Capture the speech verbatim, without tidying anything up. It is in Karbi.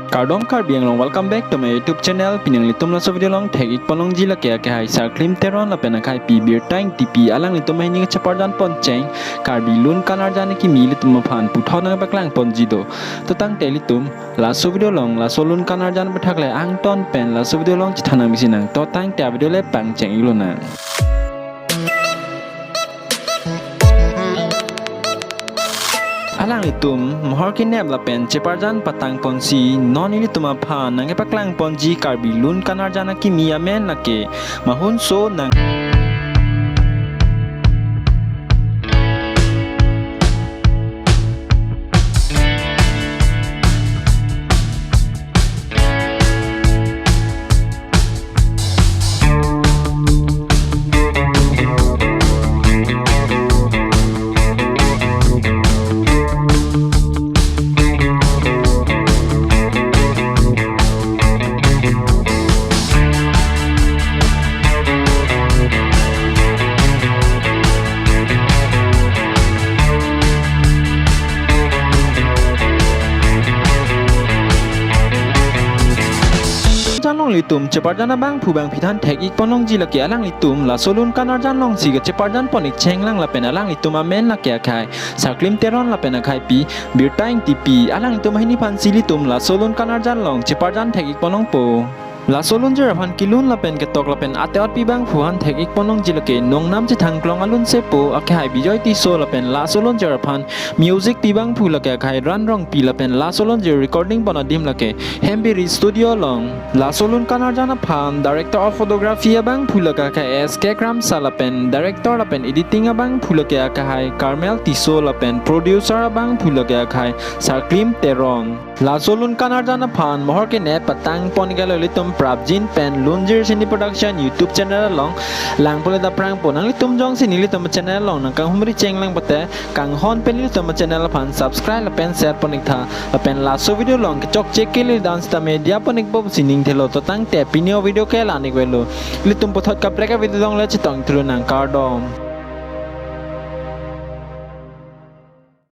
Kardom Karbi Anglong, welcome back to my YouTube channel. Pini nanglitum laso video along thek-ik ponlongji lake akehai Sarklim Teron lapen akhai pi Birta Engtipi, alanglitum ahin cheparjan poncheng Karbi Lun Kan Arjan Akimi ilitum aphan puthot nangpaklang ponji do. To tangte ilitum laso video along laso lun kan arjan aphuthak le angton pen laso video along chethan nangji nang. To tangte video le pangcheng-ik lonang. Alanglitum mohor kenep lapen cheparjan patang ponsi non ilitum aphan nangkepaklang ponji Karbi Lun Kan Arjan Akimi amen lake Mahunso Nang. Janong ilitum cheparjan abangphu bangphi than thek-ik ponlongji lake alanglitum laso lun kan arjan alongsi kacheparjan pon-ik chenglang lapen alanglitum amen lake akhai Sarklim Teron lapen akhai pi Birta Engtipi, alanglitum ahin aphansi ilitum laso lun kan arjan along cheparjan thek-ik ponlongpo. Laso lunjir aphan kelun lapen ketok lapen ate-otpi bangphu aphan thek-ik ponlongji lake nongnam chethangklong alun sepo akehai Bijoy Tisso lapen laso lunjir aphan music pi bangphu lake akhai Ran Rongpi lapen laso lunjir recording pon adim lake Hembiri Studio along. Laso lun kan arjan aphan director of photography abangphu lake akhai S K Kramsa lapen director lapen editing abangphu lake akhai Carmel Tisso lapen producer abangphu lake akhai Sarklim Teron. Laso lun kan arjan aphan mohor kenep patang pon-ik alo ilitum prapjin pen Lunjir Cine Production YouTube channel along. Lang pule ta prangpo, nanglitum jongsi nelitum channel along nangkanghumri chenglang pute kanghon pen ilitum channel aphan subscribe lapen share pon-ik tha. Lapen laso video along kechokche kele dan sita media pon-ikpo pusi ning thelo. To tangte pini avideo ke la-an-ik avelo. Ilitum puthot kaprek avideo along le chetong-ik thu lonang, kardom.